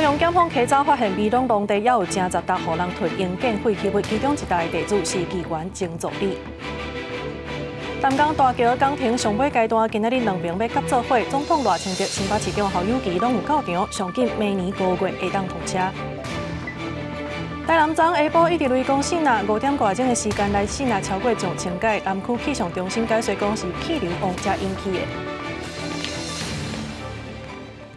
高雄檢方稽查發現，美濃農地猶有成十沓予人囤營建廢棄物，其中一沓的地主是議員曾助理。淡江大橋工程上尾階段，今仔日兩爿欲合做伙，總統賴清德、新北市長侯友宜攏有到場，上緊明年5月會當通車。台南昨下晡一直雷公爍爁，5點外鐘的時間來爍爁超過上千擺，南區氣象中心解說講是氣流旺才引起的。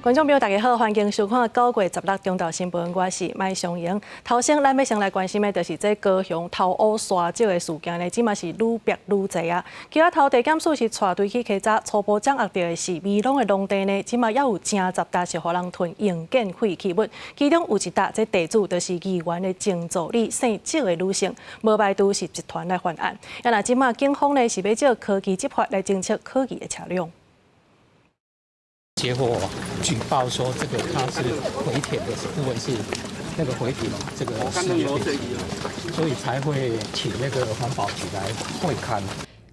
觀眾朋友，大家好，歡迎收看9月16中晝新聞，我是麥尚瑩。頭先，咱欲先來關心的，就是這高雄頭烏沙石的事件呢，這馬是愈逼愈濟啊。其他頭地檢署是帶隊去稽查，初步掌握著的是美濃的農地呢，這馬猶有成十沓是予人囤營建廢棄物，其中有一沓這地主就是議員的前助理，姓趙的女性，無排除是集團來犯案。啊，若這馬警方呢是欲藉科技執法來偵測可疑的車輛。接獲舉報說，這個它是回填的部分是那個回填這個事業變形，所以才會請那個環保局來會勘。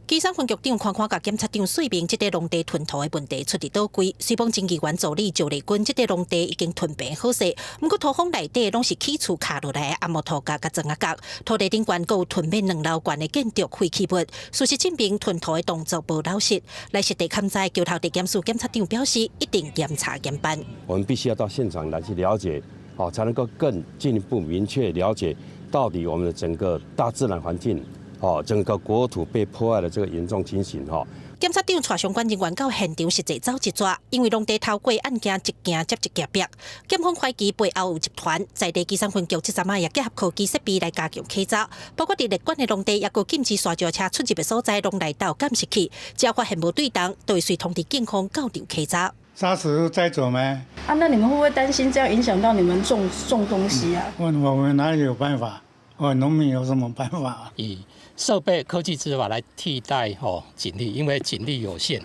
旗山分局長看看佮檢察長說明，這塊農地囤土的問題出佇佗位。雖講前議員助理趙麗君，這塊農地已經囤平好勢，毋過土方內底攏是起厝卡落來的紅毛土角佮磚仔角，土地頂懸閣有囤欲兩樓懸的建築廢棄物。事實證明囤土的動作無老實。來實地勘災，橋頭地檢署檢察長表示，一定嚴查嚴辦。我們必須要到現場來去了解，哦，才能夠更進一步明確了解到底我們的整個大自然環境。哦，整個國土被破壞的這個嚴重情形，吼。檢察長帶相關人員到現場實際走一逝，因為農地偷過案件一件接一件逼，檢方懷疑背後有集團，在地旗山分局這陣仔也結合科技設備來加強稽查，包括佇列管的農地，抑閣禁止沙石車出入的所在，攏來鬥監視器，只要發現無對當，就會隨通知警方到場稽查。砂石載走沒？啊，那你們會不會擔心這樣影響到你們種種東西啊？我我們哪裡有辦法？我農民有什麼辦法？以設備科技執法來替代吼警力，因為警力有限。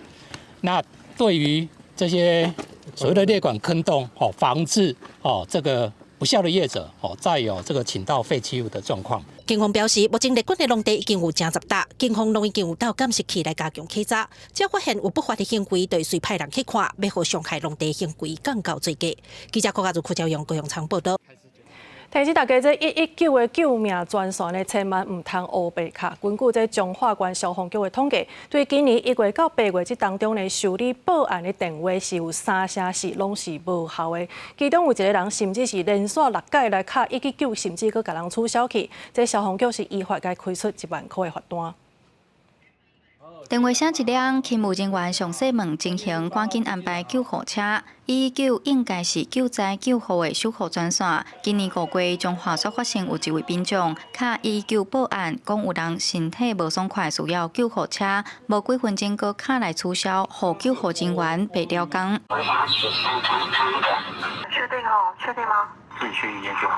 那對於這些所謂的列管坑洞哦，防治哦這個不肖的業者哦，再有這個傾倒廢棄物的狀況。警方表示，目前列管的農地已經有成十沓，警方攏已經有鬥監視器來加強稽查，只要發現有不法的行為，就會隨派人去看，欲予傷害農地行為降到最低。記者郭家如、柯昭陽、高雄場報道。提醒大家，這119的救命專線呢，千萬毋通烏白敲。根據這彰化縣消防局的統計，對今年1月到8月這當中呢，受理報案的電話是有三成四攏是無效的。其中有一個人甚至是連續六擺來敲119，甚至閣共人取消去。這消防局是依法共開出1萬塊的罰單。電話聲一響，勤務人員詳細問情形，趕緊安排救護車。119應該是救災救護的守護專線。今年5月，彰化煞發生有一位民眾敲119報案，講有人身體無爽快，需要救護車，無幾分鐘閣敲來取消，予救護人員白了工。確定哦？確定嗎？自己去醫院就好。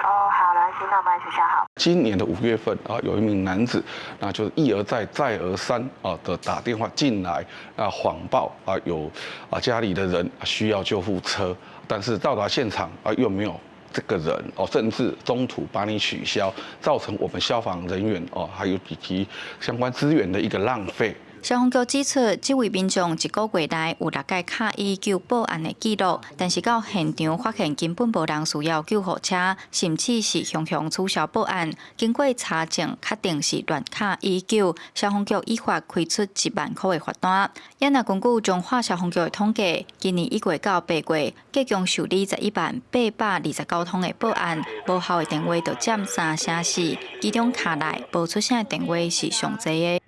哦，好，來，先到班學校好。今年的5月份啊，有一名男子，那就是一而再、再而三啊的打電話進來啊，謊報啊有啊家裡的人需要救護車，但是到達現場啊又沒有這個人哦，甚至中途把你取消，造成我們消防人員哦，還有以及相關資源的一個浪費。消防局指出，這位民眾一個月內有六擺敲119報案的記錄，但是到現場發現根本無人需要救護車，甚至是雄雄取消報案。經過查證，確定是亂敲119，消防局依法開出1萬塊的罰單。也若根據彰化消防局的統計，今年1月到8月，共計受理110,829通的報案，無效的電話就佔三成四，其中敲來無出聲的電話是上濟的。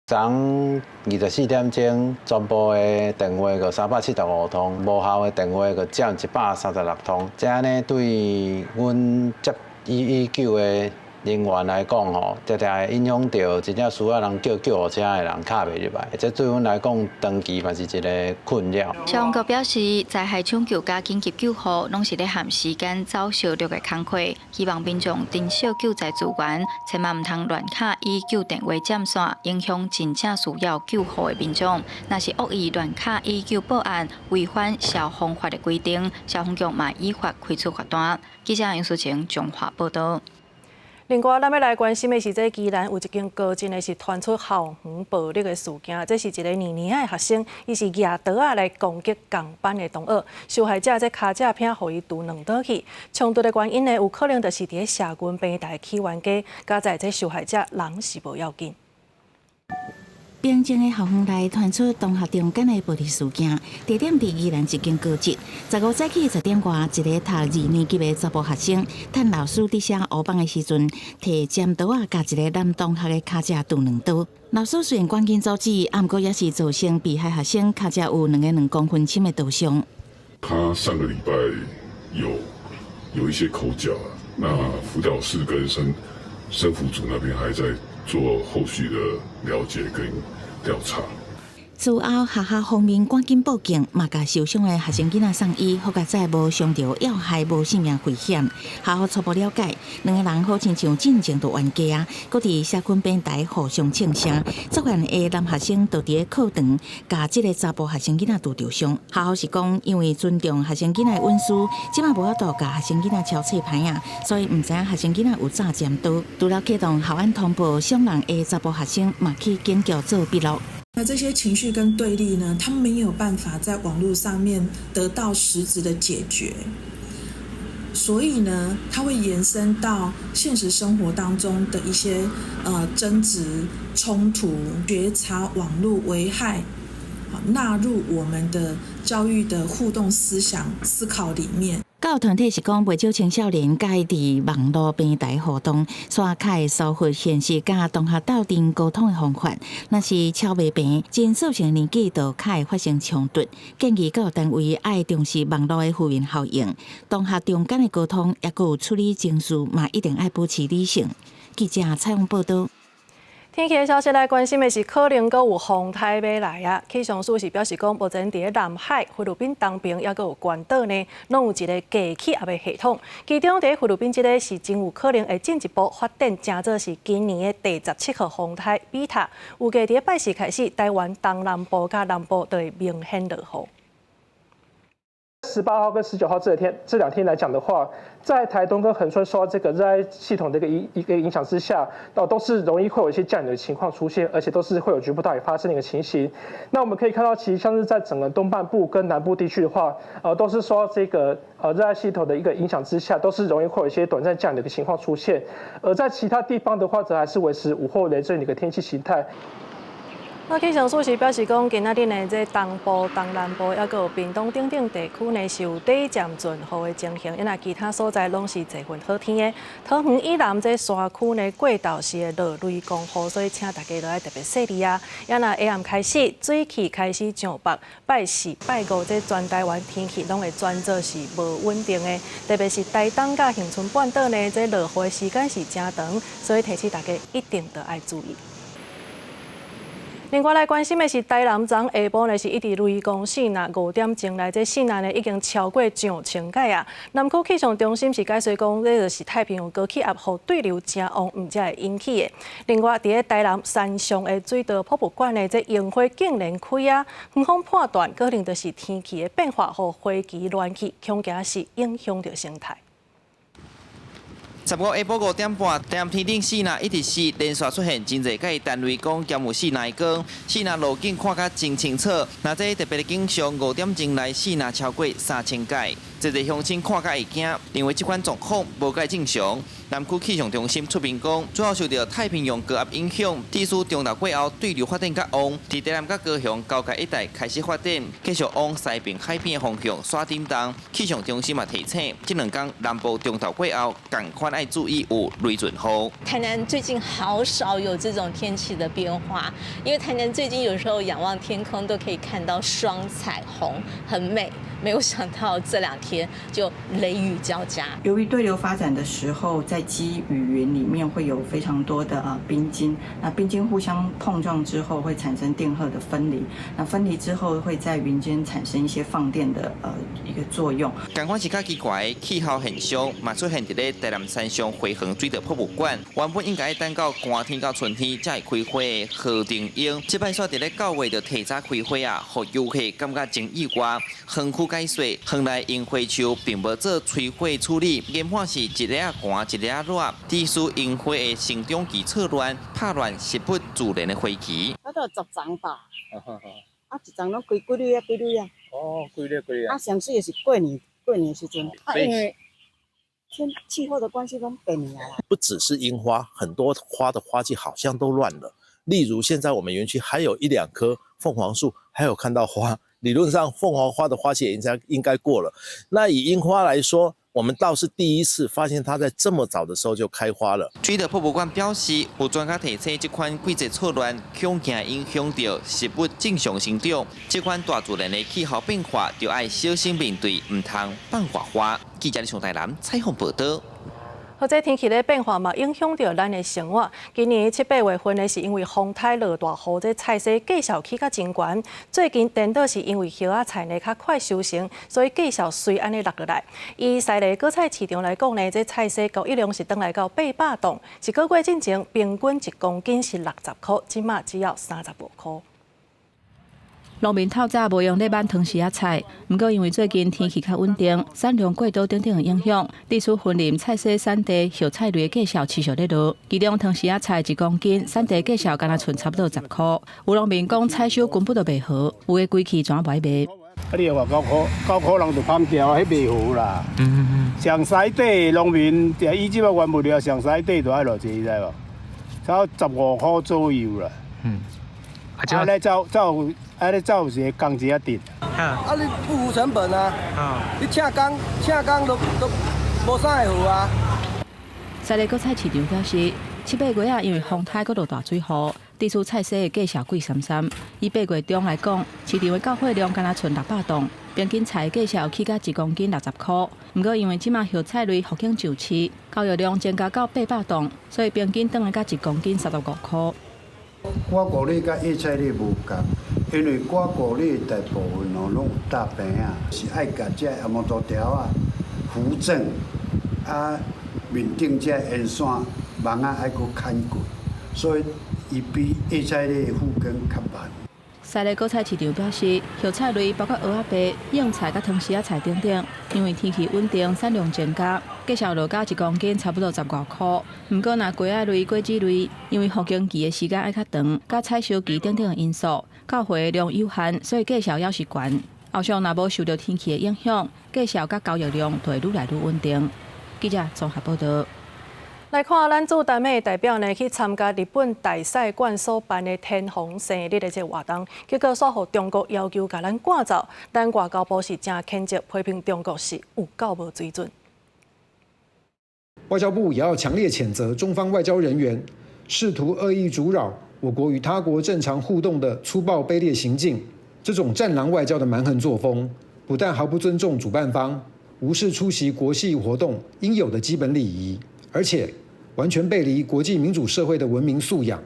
昨24點鐘，全部的電話閣375通，無效的電話閣佔136通。這按呢對阮接119的人員來講吼，常常會影響著真正需要人叫救護車的人敲袂入來，這對阮來講長期嘛是一個困擾。消防局表示，災害搶救佮緊急救護攏是咧和時間走相著的工課，希望民眾珍惜救災資源，千萬毋通亂敲119電話佔線，影響真正需要救護的民眾。若是惡意亂敲119報案，違反消防法的規定，消防局嘛依法開出罰單。記者楊淑晴彰化報道。另外，咱欲來關心的是，這宜蘭有一間高中的是傳出校園暴力的事件。這是一个年年的學生，伊是舉刀仔來攻擊仝班的同學，受害者這跤脊片予伊揬兩刀去。衝突的原因呢，有可能就是佇咧社群平台起冤家，佳哉這受害者人是無要緊。平靜的校園內傳出同學中間的暴力事件，地點佇宜蘭一間高職。15早起10點外，一个讀二年級的查埔學生，趁老師佇寫烏板的時陣，提尖刀仔共一个男同學的跤脊揬兩刀。老師雖然趕緊阻止，啊，毋過也是造成被害學生跤脊有2.2公分深的刀傷。他上個禮拜有一些口角啊，那輔導室跟生輔組那邊還在做後續的了解跟調查。事後學校方面趕緊報警，嘛共受傷的學生囡仔送醫，好佳哉無傷著要害，無性命危險。學校初步了解，兩个人好親像進前就冤家啊，閣佇社群平台互相嗆聲。作案的男學生就佇咧課堂，共這个查埔學生囡仔揬著傷。學校是講，因為尊重學生囡仔的隱私，這馬無法度共學生囡仔抄冊牌仔，所以毋知影學生囡仔有詐尖刀。除了啟動校安通報，傷人的查埔學生嘛去警局做筆錄。那這些情緒跟對立呢，他沒有辦法在網絡上面得到實質的解決，所以呢，它會延伸到現實生活當中的一些爭執、衝突、覺察網絡危害，納入我們的教育的互動思想思考裡面。教育團體是講，袂少青少年佮意佇網路平台互動，煞較會疏忽現實佮同學鬥陣溝通的方法。若是超袂平，真細漢年紀就較會發生衝突。建議教育單位愛重視網路的負面效應，同學中間的溝通，抑閣有處理情緒，嘛一定愛保持理性。記者採訪報導。天氣的消息來關心的是，可能閣有風颱欲來啊！氣象署是表示講，目前佇咧南海、菲律賓東邊，抑閣有關島呢，攏有一个低氣壓的系統。其中佇菲律賓這个是真有可能會進一步發展，成做是今年的第17號風颱比塔。預計佇咧拜四開始，台灣東南部佮南部都會明顯落雨。 18號跟19號這兩天來講的話，在台東跟恆春受到這個熱帶系統的一個影響之下，哦，都是容易會有一些降雨的情況出現，而且都是會有局部大雨發生的一個情形。那我們可以看到，其實像是在整個東半部跟南部地區的話，都是受到這個熱帶系統的一個影響之下，都是容易會有一些短暫降雨的一個情況出現。而在其他地方的話，則還是維持午後雷陣雨的一個天氣形態。那氣象署是表示講，今仔日呢，這東部、東南部，抑閣有屏東等等地區呢，是有短暫陣雨的情形。因為其他所在攏是濟份好天的。桃園以南這山區呢，過晝是會落雷公雨，所以請大家都愛特別細膩啊。也若下暗開始，水汽開始上北，拜四、拜五這全台灣天氣攏會轉做是無穩定的，特別是台東佮恆春半島呢，這落雨的時間是誠長，所以提醒大家一定著愛注意。另外來關心的是，台南昨下晡呢是一直雷公爍爁，5點鐘來這爍爁呢已經超過上千擺啊。南區氣象中心是解釋講，這就是太平洋高氣壓予對流誠旺，毋才會引起的。另外，佇咧台南山上的水道博物館呢，這櫻花竟然開啊，園方判斷可能就是天氣的變化，予花期亂去，恐驚是影響著生態。 15下晡5點半，台南天頂爍爁一直是連續出現真濟擺電雷公兼有爍爁光，爍爁路景看甲真清楚。若這特別的景象，5點鐘內爍爁超過3000擺，濟濟鄉親看甲會驚，認為這款狀況無蓋正常。南區氣象中心出面講，主要受著太平洋高壓影響，致使中晝過後對流發展較旺，佇台南佮高雄交界一帶開始發展，繼續往西邊海邊的方向煞振動。氣象中心嘛提醒，這兩工南部中晝過後，仝款愛注意有雷陣雨。台南最近好少有這種天氣的變化，因為台南最近有時候仰望天空都可以看到雙彩虹，很美。沒有想到這兩天就雷雨交加。由於對流發展的時候，在積雨雲裡面會有非常多的冰晶，那冰晶互相碰撞之後會產生電荷的分離，那分離之後會在雲間產生一些放電的一個作用。仝款是較奇怪的氣候現象，嘛出現佇咧台南山上花園水道博物館。原本應該等到寒天到春天才會開花的何定櫻，這擺煞佇咧9月就提早開花啊，予遊客感覺真意外。園區解說，園內櫻花樹並無做催化處理，研判是一下仔寒一下仔熱，致使櫻花的生長期錯亂，拍亂植物自然的花期。差不多10叢吧。啊，一叢攏幾幾蕊啊，幾蕊啊。哦，幾蕊幾蕊啊。啊，上媠的是過年，過年時陣。啊，因為天氣候的關係，攏變啊。不只是櫻花，很多花的花季好像都亂了。例如，現在我們園區還有一兩棵鳳凰樹，還有看到花。理論上，鳳凰花的花期應該過了。那以櫻花來說，我們倒是第一次發現它在這麼早的時候就開花了。水稻博物館表示，有專家提醒，這款季節錯亂，恐驚影響到植物正常生長。這款大自然的氣候變化，就愛小心面對，毋通放活花。記者李松台南採訪報道。好，這天氣的變化嘛，影響著咱的生活。今年七八月份呢，是因為風颱落大雨，這菜市價數起較真懸。最近顛倒是因為葉仔菜呢較快收成，所以價數隨按呢落落來。以西麗果菜市場來講呢，這菜市交易量是轉來到800噸，一個月進前平均一公斤是60箍，這馬只要35箍。農民透早無閒咧挽湯匙仔菜，毋過因為最近天氣較穩定，產量過多等等的影響，致使雲林菜市產地葉菜類的價數持續咧落。其中湯匙仔菜一公斤產地價數敢若賰差不多10箍。有農民講採收根本就袂好，有的規氣全無愛賣。啊，你話9箍，9箍人就拋掉啊，彼袂好啦。上西底農民，以這個原物料上西底都愛偌濟，你知無？差不多15箍左右啦。啊，咧走走，啊咧走有一個工錢仔值。啊，你不符成本啊！你請工請工都無啥會好啊。西麗果菜市場表示，七八月啊，因為風颱閣落大水雨，致使菜市的價數貴參參。以八月中來講，市場的到貨量敢若賰600噸，平均菜價數起價一公斤60箍。毋過因為這馬葉菜類復興上市，交易量增加到800噸，所以平均轉來到一公斤35箍。瓜果類佮葉菜類無仝，因為瓜果類大部分哦攏有搭棚仔，是愛共這紅毛豆條仔扶正，啊面頂這煙線網仔愛閣牽過，所以伊比葉菜類的復耕較慢。西麗果菜市場表示，葉菜類包括蚵仔白、莺菜佮湯匙仔菜等等，因為天氣穩定，產量增加，價數落到一公斤差不多10外箍。毋過，若瓜仔類、果子類，因為復耕期的時間愛較長，佮採收期等等的因素，到貨量有限，所以價數猶是懸。後續若無受著天氣的影響，價數佮交易量就會愈來愈穩定。記者綜合報道。來看咱駐丹麥代表呢去參加日本大使館所辦的天皇生日的這個活動，結果煞予中國要求共咱趕走，咱外交部是誠譴責，批評中國是有夠無水準。外交部也要強烈譴責中方外交人員試圖惡意阻擾我國與他國正常互動的粗暴卑劣行徑，這種戰狼外交的蠻橫作風，不但毫不尊重主辦方，無視出席國際活動應有的基本禮儀，而且完全背離國際民主社會的文明素養。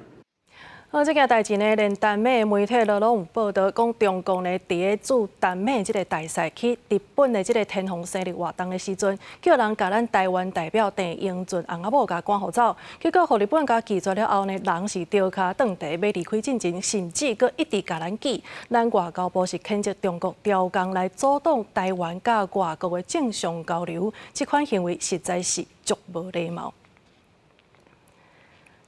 好，這件代誌呢，連丹麥媒體都攏有報導，講中共呢，佇咧駐丹麥這個大使去日本的這個天皇生日活動的時陣，叫人共咱台灣代表鄭英俊翁仔某共趕予走，結果予日本共拒絕了後呢，人是著跤轉地欲離開進前，甚至閣一直共咱記。咱外交部是譴責中國刁工來阻擋台灣佮外國的正常交流，這款行為實在是足無禮貌。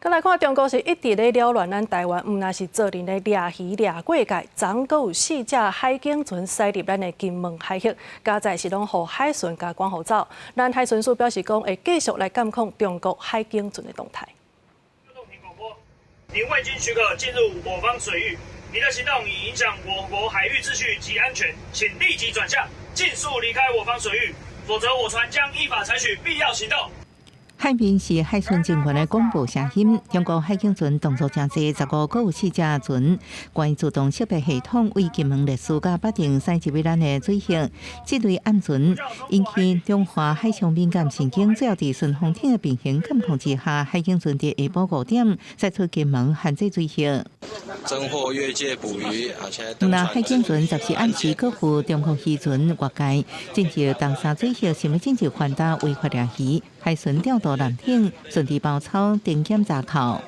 閣來看，中國是一直咧擾亂咱台灣，毋但是做陣咧掠魚掠過界，昨閣有四隻海警船駛入咱的金門海域，加載是攏予海巡共趕予走。咱海巡署表示講，會繼續來監控中國海警船的動態。你未經許可進入我方水域，你的行動已影響我國海域秩序及安全，請立即轉向，盡速離開我方水域，否則我船將依法採取必要行動。海面是海巡人員的廣播聲音。中國海警船動作誠濟，15閣有四隻船，關自動識別系統為金門麗思佮北碇駛入去咱的水域。這類暗船引起中華海上敏感神經，最後佇順風艇的平行監控之下，海警船佇下晡5點駛出金門限制水域。偵獲越界捕魚，而且那海警船14暗時閣赴中國漁船越界，進入東沙水域，想欲進入環島違法掠魚。海巡調度艦艇順利包抄定檢查扣，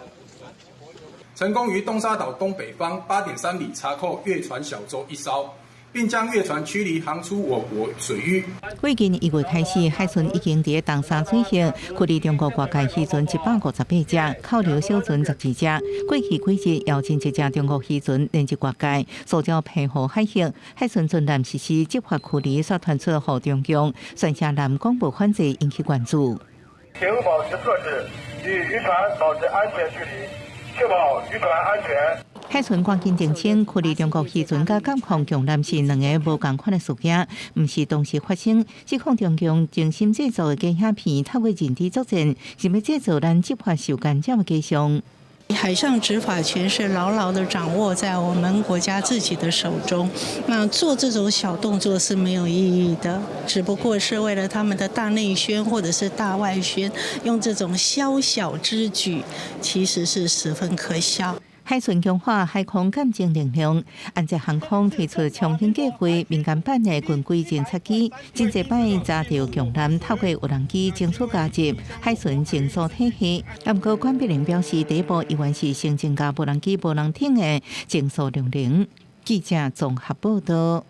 成功於東沙島東北方8.3里查扣越船小舟一艘，並將越船驅離航出我國水域。最近1月開始，海巡已經佇東沙水域驅離中國外界漁船158隻，扣留小船12隻。過去幾日，有真濟隻中國漁船連入外界，騷擾澎湖海域。海巡船艦實施執法驅離，煞傳出予中共宣稱南講無反制，引起關注。請保持克制，與漁船保持安全距離，確保漁船安全。海巡趕緊澄清，驅離中國漁船佮監控強艦是兩个無仝款的事件，毋是同時發生。指控中共精心製作的假影片，透過認知作戰，是欲製造咱執法受干擾的假象。海上執法權是牢牢地掌握在我們國家自己的手中，那做這種小動作是沒有意義的，只不過是為了他們的大內宣或者是大外宣，用這種宵小之舉，其實是十分可笑。海巡強化海空鑑證力量，安捷航空推出長興計劃民間版的軍規偵察機，真濟擺查著強艦透過無人機偵測加入海巡偵搜體系。毋過管碧玲表示，第一步依然是先增加無人機、無人艇的偵搜量能。記者綜合報道。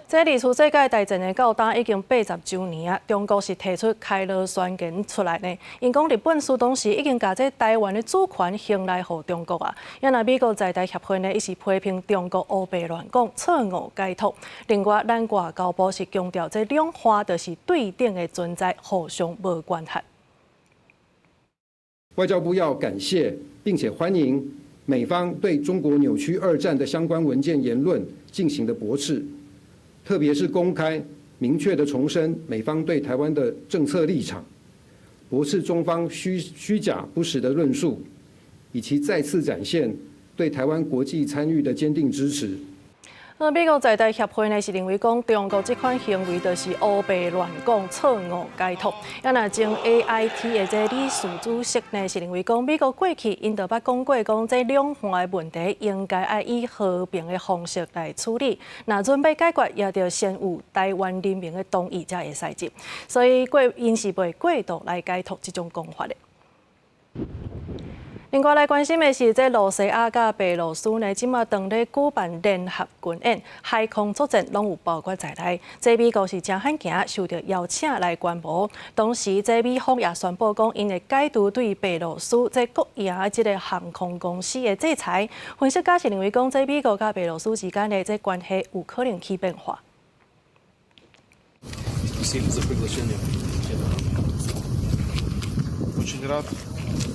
這二次世界大戰的到今已經80週年啊，中國是提出開羅宣言出來呢。𪜶講日本蘇當時已經共這臺灣的主權還來予中國啊。啊若美國在台協會呢，伊是批評中國烏白亂講、錯誤解讀。另外，咱外交部是強調，這兩岸就是對等的存在，互相無管轄。外交部要感謝並且歡迎美方對中國扭曲二戰的相關文件言論進行的駁斥。特別是公開明確的重申美方對台灣的政策立場，駁斥中方虛假不實的論述，以及再次展現對台灣國際參與的堅定支持。那美國在台協會呢是認為講中國這款行為就是烏白亂講、錯誤解讀。啊，若前 AIT 的這理事主席呢是認為講美國過去𪜶就捌講過講這兩岸的問題應該愛以和平的方式來處理。若準備解決，也著先有臺灣人民的同意才會使入。所以過𪜶是袂過度來解讀這種講法的。另外來關心的是，這露西亞佮白羅斯呢，這馬當咧舉辦聯合軍演，海空作戰攏有包括在內。這美國是誠罕見受著邀請來觀摩。同時，這美方也宣布講，𪜶會解除對白羅斯這國營的這个航空公司的制裁。分析家是認為講，這美國佮白羅斯之間的這關係有可能起變化。 Очень рад,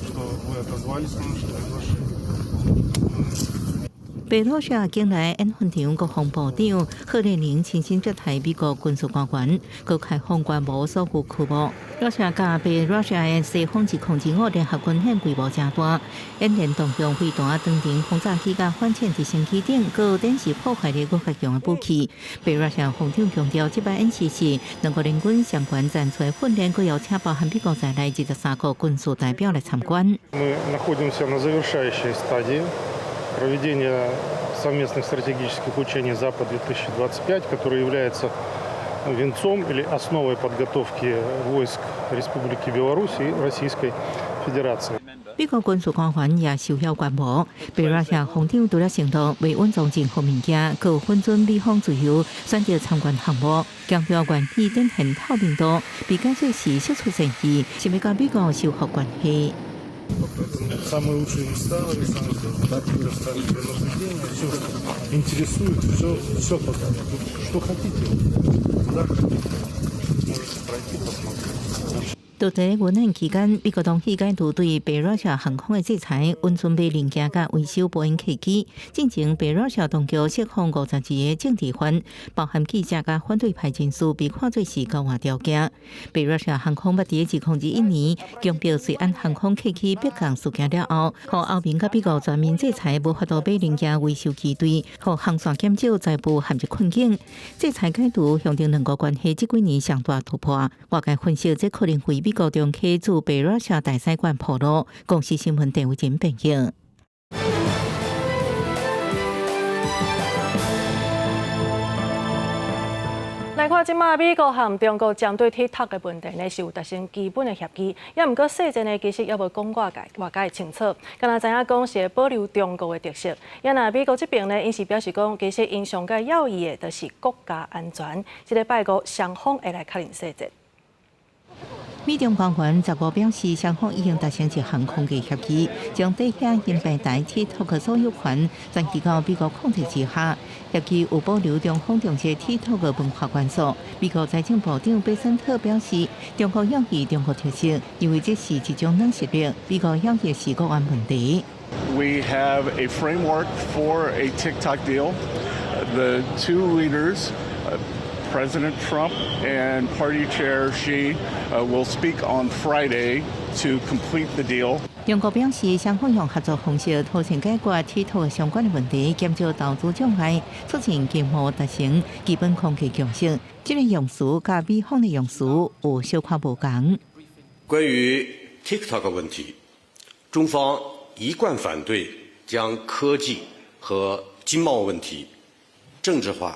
что вы отозвались на наше приглашение. 白羅斯境內演訓場國防部長賀立寧親身接待美國軍事官員，閣開放觀摩所有區域。羅西亞佮白羅斯的西方2025聯合軍演規模誠大，演練動用飛彈、長程轟炸機、佮反潛直升機等，閣展示破壞力閣較強的武器。白羅斯防長強調，這擺演習是兩國聯軍相關戰術訓練，閣邀請包含美國在內23個軍事代表來參觀。 Мы находимся на завершающей стадии проведения совместных стратегических учений «Запад-2025», который является венцом или основой подготовки войск Республики Беларусь и Российской Федерации. 美國軍事官員也受邀觀摩。白羅斯防長除了承諾袂隱藏任何物件，閣允准美方自由選擇參觀項目，強調願意展現透明度，被解說是釋出善意，是欲佮美國修復關係。 Самые лучшие места в Александровске, предоставили для наблюдения, все, что интересует, все, все показано. Что хотите, куда хотите, можете пройти, посмотреть. 就佇軍演期間，美國當局解除對白羅斯航空的制裁，允准買零件佮維修波音客機。進前白羅斯當局釋放52個政治犯，包含記者佮反對派人士，被看做是交換條件。白羅斯航空捌佇2021年強迫瑞安航空客機迫降事件了後，予歐盟佮美國全面制裁，無法度買零件維修機隊，予航線減少，財務陷入困境。制裁解除，象徵兩國關係這幾年上大突破。外界分析，這可能為美國中企駐白羅斯大使館鋪路。公視新聞鄭偉仁編譯。來看。看這馬美國和中國針對 TikTok 的問題呢，是有達成基本的協議，也毋過細節呢，其實猶無講偌解偌解清楚。敢若知影講是會保留中國的特色，也若美國這邊呢，𪜶是表示講，其實𪜶上蓋要意的，就是國家安全。這禮拜五雙方會來確認細節。美中官員15表示，雙方已經達成一項框架協議，將底下因平台 TikTok 所有權轉移到美國控制之下。協議有保留中方重視 TikTok 的文化元素。美國財政部長貝森特表示，中國要以中國特色，認為這是一種軟實力。美國要的是國安問題。 We have a framework for a TikTok deal. The two leaders, President Trump and Party Chair Xi, will speak on Friday to complete the deal. 中國表示，雙方用合作方式妥善解決 TikTok 相關的問題，減少投資障礙，促進經貿達成基本框架共識。這個用詞佮美方的用詞有小可無仝。關於 TikTok 問題，中方一貫反對將科技和經貿問題政治化、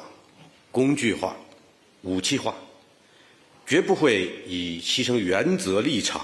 工具化、武器化，絕不會以犧牲原則立場、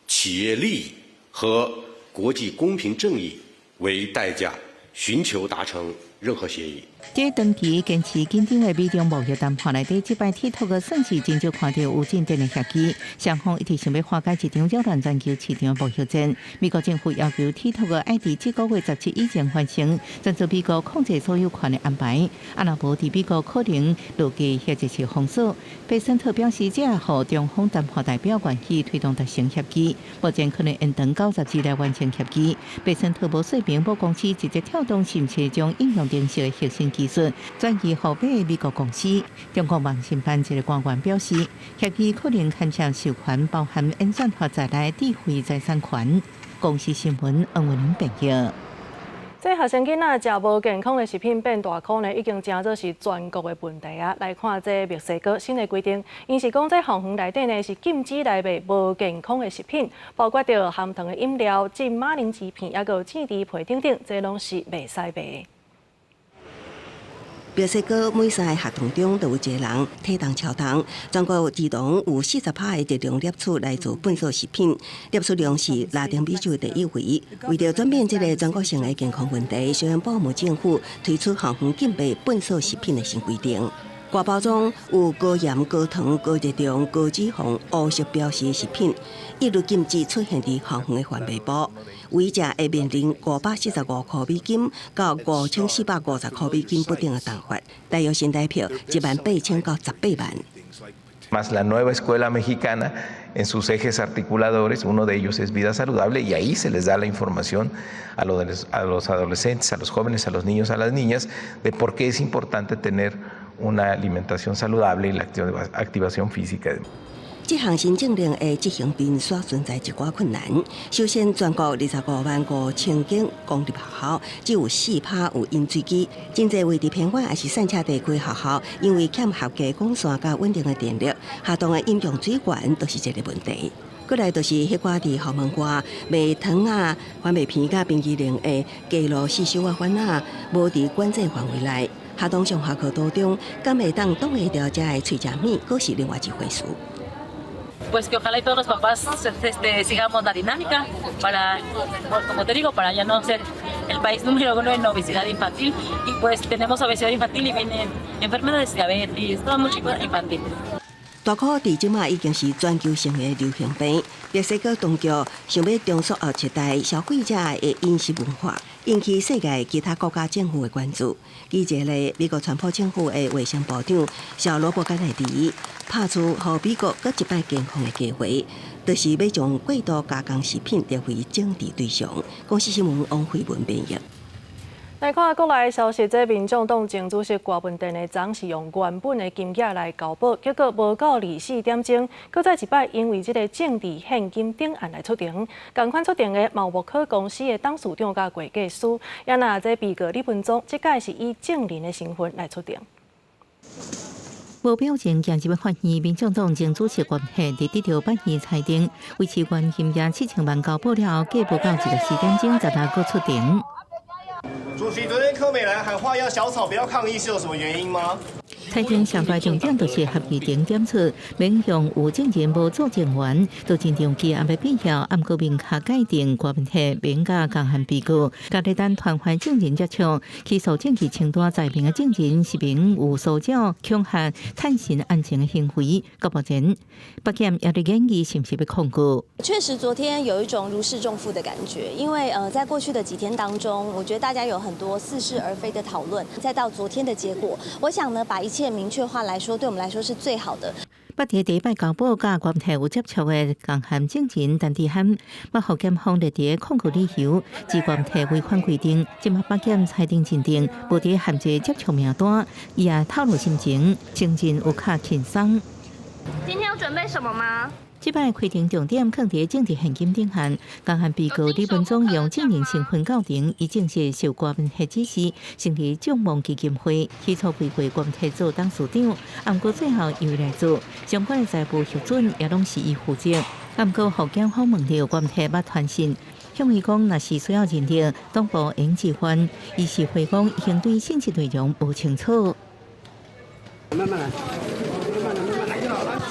企業利益和國際公平正義為代價，尋求達成任何協議。這長期堅持緊張的美中貿易談判內底，這擺 TikTok 算是真少看著有進展的協議。雙方一直想欲化解這場擾亂全球市場貿易戰。美國政府要求 TikTok 愛佇這個月17以前完成轉做美國控制所有權的安排。啊，若無佇美國可能落地或者是封鎖。貝森特表示，這予中方談判代表願意推動達成協議，目前可能延長90日來完成協議。貝森特無說明母公司字節跳動是毋是將應用程式的核心技術轉移予美國公司。中國網信辦一個官員表示，協議可能牽涉授權，包含演算法在內智慧財產權。公視新聞黃文玲編譯。這學生囡仔食無健康的食品變大箍呢，已經成做是全國的問題啊！來看這墨西哥新的規定，𪜶是講這校園內底呢是禁止來賣無健康的食品，包括著含糖的飲料、浸馬鈴薯片，抑閣有煎豬皮等等，這攏是袂使賣。墨西哥每三个學童中都有一個人體重超重，全國兒童有40%的熱量攝取來自糞掃食品，攝取量是拉丁美洲第一位。為著轉變這个全國性的健康問題，宣布政府推出校園禁賣糞掃食品的新規定。外包裝有高鹽、高糖、高熱量、高脂肪、烏色標示的食品，一律禁止出現佇校園的販賣部。違者會面臨545塊美金到5450塊美金不等的重罰，大約新台票18,000到18萬。 Más la nueva escuela mexicana en sus ejes articuladores, uno de ellos es vida saludable y ahí se les da la información a los adolescentes, a los jóvenes, a los niños, a las niñas, de por qué es importante tener una alimentación saludable y la activación física. 這項新政令的執行面煞存在一寡困難。首先，全國25萬5千間公立學校只有4%有飲水機，真濟位佇偏遠抑是散赤地區學校，因為欠合格管線佮穩定的電力，學童的飲用水源都是一個問題。過來就是彼寡佇校門外賣糖仔、番麥片佮冰淇淋的街路四手仔販仔，無佇管制範圍內。學童上下課途中，敢會當擋會著遮的喙食物，閣是另外一回事。 Pues que ojalá y todos los papás sigamos la dinámica para, como te digo, para ya no ser el país número uno en obesidad infantil. Y pues tenemos obesidad infantil y vienen enfermedades, diabetes, todo mucho infantil. 大箍佇這馬已經是全球性的流行病，墨西哥當局想欲重塑後一代消費者的飲食文化，引起世界其他國家政府的關注。舉一個美國川普政府的衛生部長小羅伯甘迺迪，拍出予美國閣一擺健康的機會，就是欲將過度加工食品列為整治對象。公視新聞王慧文編譯。來看國內消息，這民眾黨前主席郭文電的昨是用原本的金額來交保，結果無夠24點鐘，閣再一擺因為這个政治獻金等案來出庭。仝款出庭的嘛有木科公司的董事長佮會計師，也若這被告李文忠，這擺是以證人的身份來出庭。無表情行入法院，民眾黨前主席郭文電佇得著法院裁定，維持原金額7000萬交保了後，過無夠24點鐘，十六閣出庭。主席，昨天柯美蘭喊話要小草不要抗議，是有什麼原因嗎？裁定上大重點就是合議庭點出，免向有證人無作證員，就真長期按欲必要，毋過明確界定郭文體免佮共案被告，家己等傳喚證人接觸，起訴證據清單載明的證人是憑有騷擾、恐嚇、探尋案情的行為。到目前，北檢也佇研議是毋是欲控告。確實，昨天有一種如釋重負的感覺，因為在過去的幾天當中，我覺得大家有很多似是而非的討論，再到昨天的結果，我想呢，把一切明確化來說，對我們來說是最好的。捌佇第一擺交保佮郭文有接觸的共案證人陳志漢，捌予檢方列佇控告理由，指郭文違反規定，這馬北檢裁定認定無佇限制接觸名單，伊也透露心情，承認有較輕鬆。今天有準備什麼嗎？這擺開庭重點放佇政治獻金頂項，共案被告李文忠用證人身份到庭，伊證實受郭文體指示，成立眾望基金會，起初規劃郭文做董事長，毋過最後由伊來做，相關的財務核准也攏是伊負責。毋過，予檢方問著郭文捌傳訊，向伊講，若是需要認定，黨部應置換，伊是回講，已經對信息內容無清楚。慢慢來。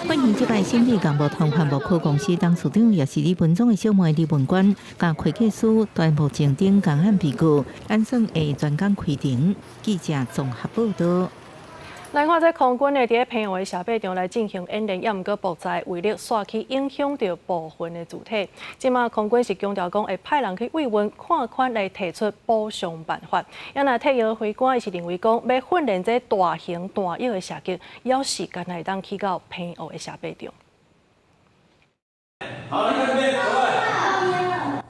法院這擺審理共無通販牧區公司董事長，也是李文忠的小妹李文官，佮會計師端木靜等共案被告，按算會全工開庭。記者綜合報道。來看這空軍呢，佇咧澎湖的射靶場來進行演練，也毋過爆炸威力煞去影響著部分的主體。這馬空軍是強調講會派人去慰問，看款來提出補償辦法。也若退役飛官伊是認為講，欲訓練這大型彈藥的射擊，猶時間會當去到澎湖的射靶場。好，來看這邊，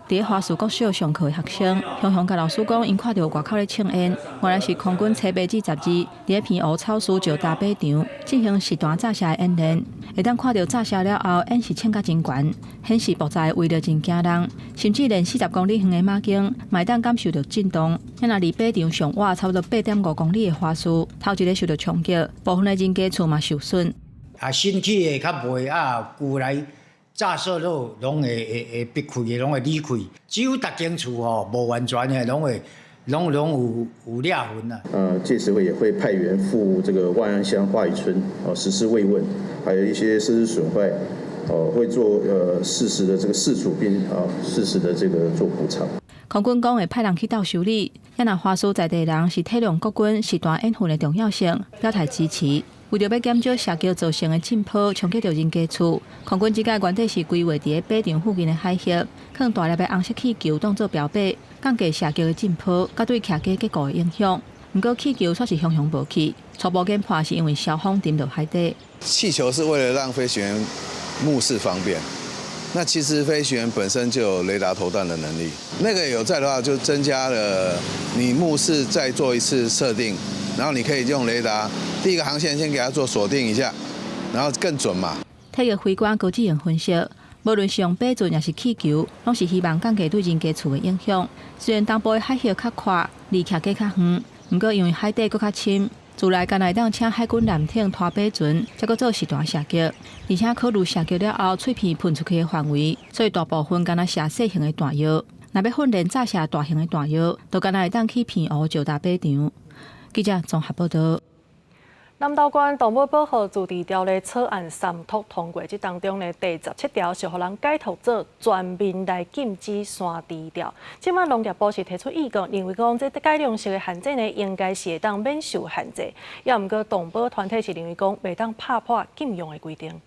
佇咧花樹國小上課的學生，雄雄共老師講，𪜶看著外口咧衝煙，原來是空軍測靶 G 12佇咧澎湖草嶼石礁靶場進行實彈炸射的演練。會當看著炸射了後，煙是衝甲真懸，顯示爆炸的威力真驚人，甚至連40公里遠的馬經嘛會當感受著震動。遐若離靶場上倚差不多8.5公里的花樹，頭一个受著衝擊，部分的人家厝嘛受損。啊，新起的較袂啊，舊來。炸射落攏會會閉開的，攏會裂開。只有逐間厝吼無完全的，攏會攏攏有有裂痕啊。屆時會也會派員赴這個萬安鄉化雨村哦實施慰問，還有一些設施損壞，哦會做適時的這個事處並啊適時的這個做補償。空軍講會派人去鬥修理，也若花嶼在地人是體諒國軍實彈演訓的重要性，表態支持。為著欲減少射擊造成的震波衝擊著人家厝，空軍這擺原底是規劃佇咧靶場附近的海域，放大粒的紅色氣球當做標靶，降低射擊的震波，佮對徛家結構的影響。毋過氣球煞是雄雄無去，初步研判是因為蕭風沉落海底。氣球是為了讓飛行員目視方便，那其實飛行員本身就有雷達投彈的能力，那個有在的話，就增加了你目視再做一次設定。然後你可以用雷達，第一個航線先給它做鎖定一下，然後更準嘛。退役飛官高志榮分析，無論是用靶船抑是氣球，攏是希望降低對人家厝的影響。雖然東部的海域較闊，離徛家較遠，毋過因為海底閣較深，自來敢若會當請海軍艦艇拖靶船，才閣做實彈射擊。而且考慮射擊了後，碎片噴出去的範圍，所以大部分敢若射細型的彈藥。若欲訓練炸射大型的彈藥，就敢若會當去澎湖石礁靶場。記者綜合報道。南投縣動物保護自治條例草案三讀通過，這當中呢第17條是予人解讀做全面來禁止山豬釣。這馬農業部是提出意見，認為講這改良式的陷阱呢，應該是會當免受限制。也毋過動保團體是認為講，袂當拍破禁用的規定。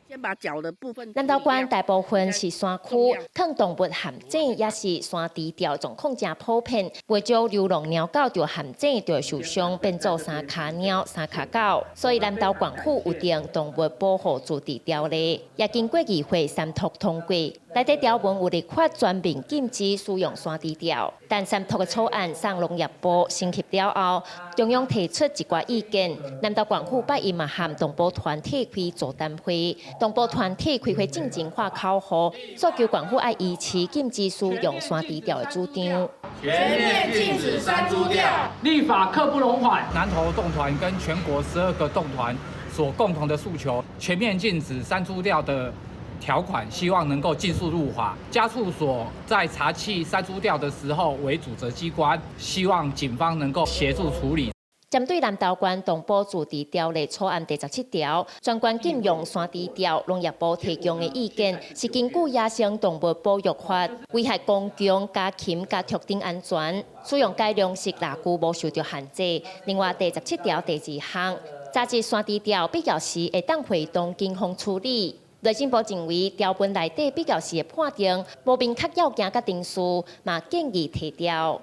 先把腳的部分。南投縣大部分是山區，囥動物陷阱抑是山豬釣狀況誠普遍。袂少流浪貓狗著陷阱就會受傷，變做三跤貓、三跤狗。所以南投縣府有定動物保護自治條例，也經過議會三讀通過。內底條文有立法全面禁止使用山豬釣，但三讀的草案送農業部審核了後，中央提出一寡意見。南投縣府拜一嘛和動保團體開座談會，動保團體開會進前發口號，訴求縣府愛維持禁止使用山豬釣的主張。全面禁止山豬釣，立法刻不容緩。南投動團跟全國12個動團所共同的訴求，全面禁止山豬釣的條款，希望能夠盡速入法。家畜所在查緝山豬釣的時候為主責機關，希望警方能夠協助處理。針對南投縣動保自治條例草案第17條，全縣禁用山豬釣，農業部提供的意見是根據野生動物保育法，危害公共家禽佮畜等安全，使用改良式獵具無受著限制。另外第17條第2項，雜質山豬釣必要時會當會同警方處理。內政部認為條文內底必要時的判定無明確要件佮程序，嘛建議提調。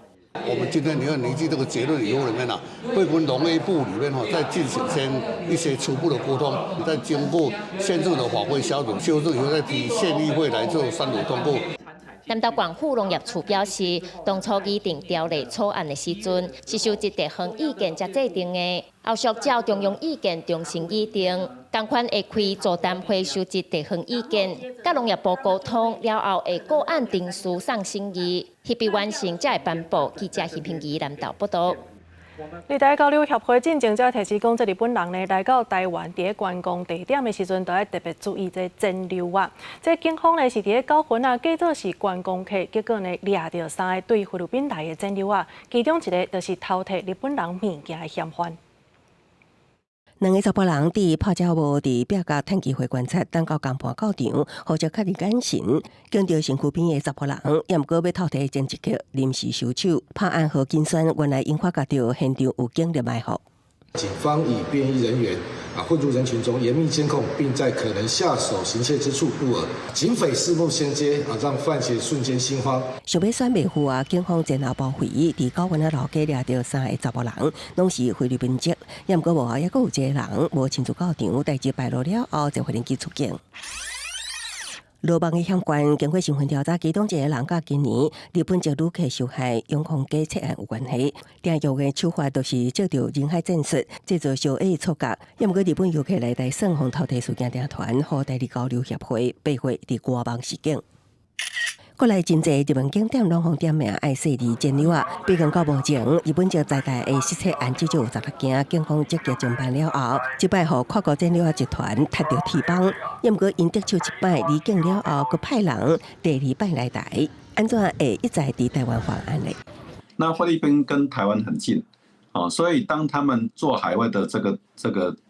我們今天你要凝聚這個結論以後裡面啊，會跟農業部裡面吼再進行先一些初步的溝通，再經過縣政的法規小組修正以後，再提縣議會來做三讀通過。南投縣府農業處表示，當初擬定條例草案的時陣，是收集地方意見才制定的，後續照中央意見重新擬定，仝款會開座談會收集地方意見，佮農業部溝通了後，會閣按程序送審議，翕筆完成才會頒布。記者徐平儀南投報導。日台交流協會進前才提示講，這日本人呢來到台灣，佇咧觀光地點的時陣，都愛特別注意這錢溜仔。這警方呢是佇咧九份啊，假做是觀光客，結果呢掠著三个對菲律賓來的錢溜仔，其中一个就是偷提日本人物件的嫌犯。兩个查埔人佇泡椒帽佇壁角趁機會觀察，等到工盤到場，互相確認眼神，見著身軀邊的查埔人，也毋過欲偷提前一刻臨時收手，拍案號警宣，原來𪜶發覺著現場有警力埋伏。警方以便衣人員啊混入人群中，嚴密監控，並在可能下手行竊之處佈餌。警匪四目相接啊，讓犯賊瞬間心慌。想欲選袂赴啊，警方前後包圍，佇九份仔老街掠著三个查埔人，攏是菲律賓籍。也毋過無後，猶閣有一个人無親自到場，代誌敗露了後，就無人機出警。羅網的嫌犯經過身份調查，其中一個人佮今年日本籍旅客受害永豐街窃案有關係。定用的手法就是藉著人海戰術，製造小額錯覺。也毋過日本遊客來台耍予偷提事件，成團，予台日交流協會八月佇官網示警。國內真濟日本景點攏予點名愛細膩錢溜仔，比如講目前日本籍在台的失竊案至少有16件，警方積極偵辦了後，這擺予跨國錢溜仔集團踢著鐵幫。也毋過𪜶得手一擺離境了後，閣派人第二擺來台，按怎會一再佇台灣犯案呢？那菲律賓跟台灣很近，哦，所以當他們做海外的這個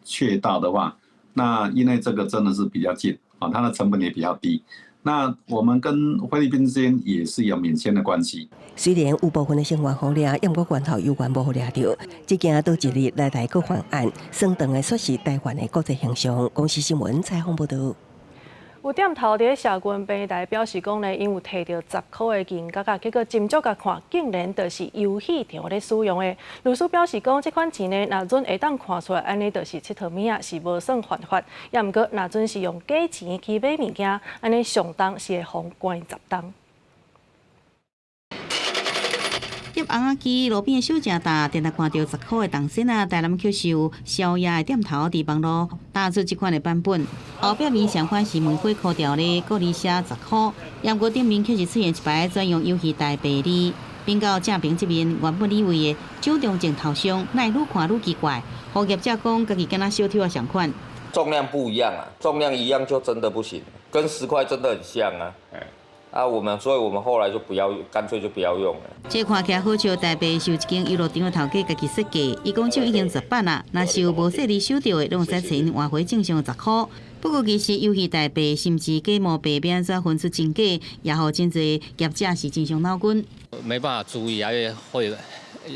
竊盜的話，那因為這個真的是比較近，啊，它的成本也比較低。那我們跟菲律賓之間也是有免簽的關係。雖然有部分的成員予掠，也毋過源頭猶原無予掠著。這件倒一日來台閣犯案，相當的損失台灣的國際形象。公視新聞採訪報導。有店頭佇咧社群平台表示講呢，𪜶有提著10箍的銀角仔，結果斟酌共看，竟然就是遊戲場咧使用的。律師表示講，這款錢呢，若準會當看出來，按呢就是𨑨迌物仔，是無算犯法。也毋過，若準是用假錢去買物件，按呢上重是會予關10冬。翕尪仔機路邊的小食擔，定定看著10箍的銅仙仔，台南卻售宵夜的店頭佇網路打出這款的版本。後壁面上款是玫瑰箍條的，閣字寫十箍，也毋過頂面卻是出現一排專用遊戲代幣字。變到正爿這面，原本以為的蔣中正頭像，哪會愈看愈奇怪？予業者講，家己敢若小抽仔仝款。重量不一樣啊，重量一樣就真的不行，跟10塊真的很像啊。啊，我們，所以我們後來就不要，乾脆就不要用了。這看起來好笑，代幣是由一間遊樂場的頭家家己設計。伊講這已經10版啦，若是有無細膩收著的，攏會使揣𪜶換回正常十箍。不過其實遊戲代幣甚至假冒幣欲按怎分出真假，也予真濟業者是真傷腦筋。沒辦法注意啊，因為會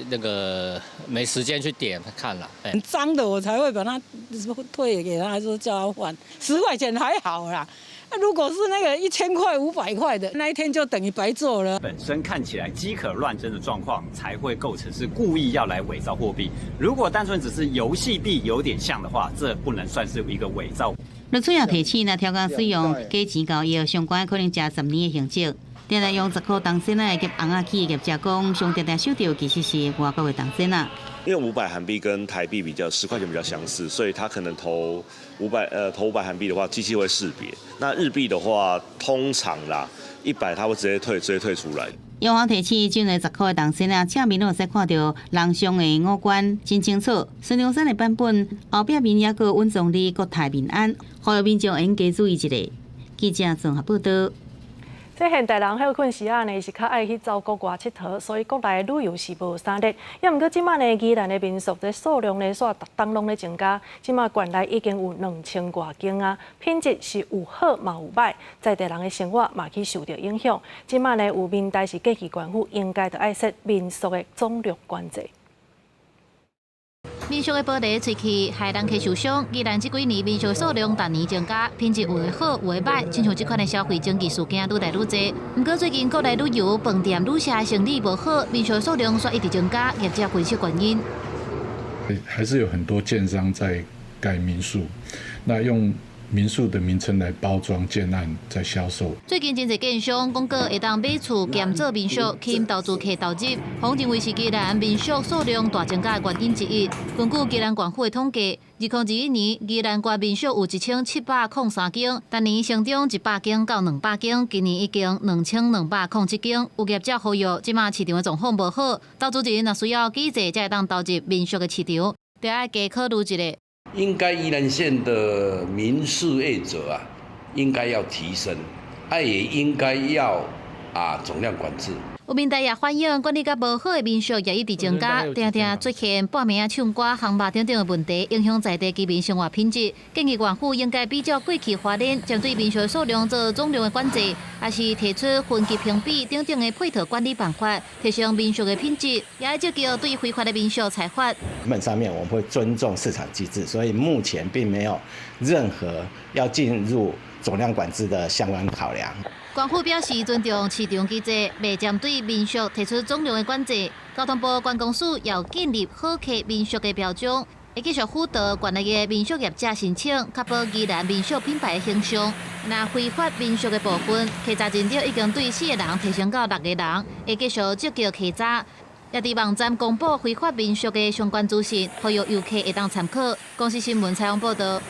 那個沒時間去點看啦。很髒的我才會把它退給他，還是叫他換。10塊錢還好啦。如果是那個1000塊、500塊的，那一天就等於白做了。本身看起來幾可亂真的狀況，才會構成是故意要來偽造貨幣。如果單純只是遊戲幣有點像的話，這不能算是一個偽造。律師也提醒，若刁工使用假錢交易，相關可能食10年的刑責。定定用10箍銅仙仔的翕尪仔機的業者講，上定定收著其實是外國的銅仙仔。因為500韓幣跟台幣比較10塊錢比較相似，所以他可能投500韓幣的話，機器會識別。那日幣的話，通常啦，100他會直接退出來。央行提醒，這個10箍的銅仙仔，正面攏會使看著人像的五官真清楚。孫中山的版本後壁面猶閣穩總理國泰民安，呼籲民眾應該注意一下。記者綜合報導。這現代人歇睏時仔呢，是較愛去走國外𨑨迌，所以國內旅遊是無啥熱。也毋過這馬呢，宜蘭的民宿這數量呢，煞逐冬攏咧增加。這馬縣內已經有2000外間啊，品質是有好嘛有䆀，在地人的生活嘛去受著影響。這馬呢，有民代是建議縣府應該著愛設民宿的總量管制。民宿的玻璃吹氣，害人客受傷。宜蘭這幾年民宿數量逐年增加，品質有的好，有的䆀，親像這款的消費爭議事件愈來愈濟。毋過最近國內旅遊、飯店、旅社生意無好，民宿數量煞一直增加，業者分析原因。還是有很多建商在蓋民宿，那用民宿的名稱來包裝建案，在銷售。最近真濟建商廣告會當買厝兼做民宿，吸引投資客投入，予認為是宜蘭民宿數量大增加的原因之一。根據宜蘭縣府的統計，2021年宜蘭縣民宿有1703間，逐年成長100間到200間，今年已經2207間。有業者呼籲，這馬市場的狀況無好，投資人若需要幾濟才會當投入民宿的市場，著愛加考慮一下。應該宜蘭縣的民宿業者啊，應該要提升，啊也應該要啊總量管制。有民代也反映，管理較無好的民宿也一直增加，定定出現半暝仔唱歌、烘肉等等的問題，影響在地居民生活品質。建議縣府應該比照過去發展，針對民宿數量做總量的管制，抑是提出分級評比等等的配套管理辦法，提升民宿的品質，也愛積極對非法的民宿裁罰。基本上面我們會尊重市場機制，所以目前並沒有任何要進入總量管制的相關考量。縣府表示尊重市場機制，未針對民宿提出總量的管制。交通部觀光署要建立好客民宿的標準，會繼續輔導縣內的民宿業者申請，確保宜蘭民宿品牌的形象。若非法民宿的部分，稽查人員已經對四個人提升到六個人，會繼續積極稽查。也佇網站公布非法民宿的相關資訊，予遊客會當參考。公視新聞採訪報導。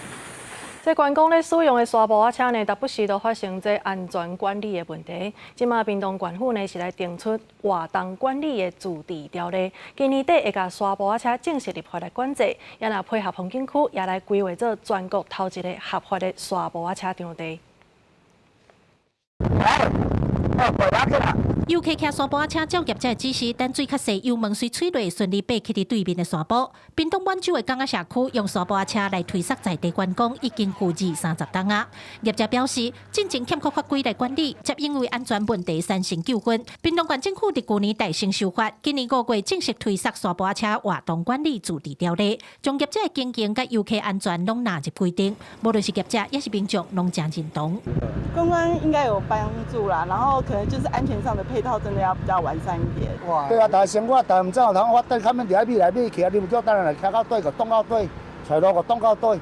這觀光咧使用的沙埔仔車呢，時不時都發生這安全管理的問題。這馬屏東縣府呢是來定出活動管理的自治條例，今年底會共沙埔仔車正式立法來管制，也若配合風景區，也來規劃做全國頭一個合法的沙埔仔車場地。遊客騎沙埔仔車照業者指示，等水較細，油門隨吹落，順利爬去佇對面的山坡。屏東滿洲的港仔社區用沙埔仔車來推捒在地觀光，已經有二三十冬啊。業者表示，進前欠缺法規來管理，才因為安全問題產生糾紛。屏東縣政府佇舊年大聲修法，今年5月正式推捒沙埔仔車活動管理自治條例，將業者的經營佮遊客安全攏納入規定。無論是業者抑是民眾，攏誠認同。觀光應該有幫助啦，然後可能就是安全上的配套真的要比較完善一點。對啊，但生活但毋知有通，我等他們佇遐買來買去啊，你毋叫等下來騎到底，閣擋到底，揣路閣擋到底。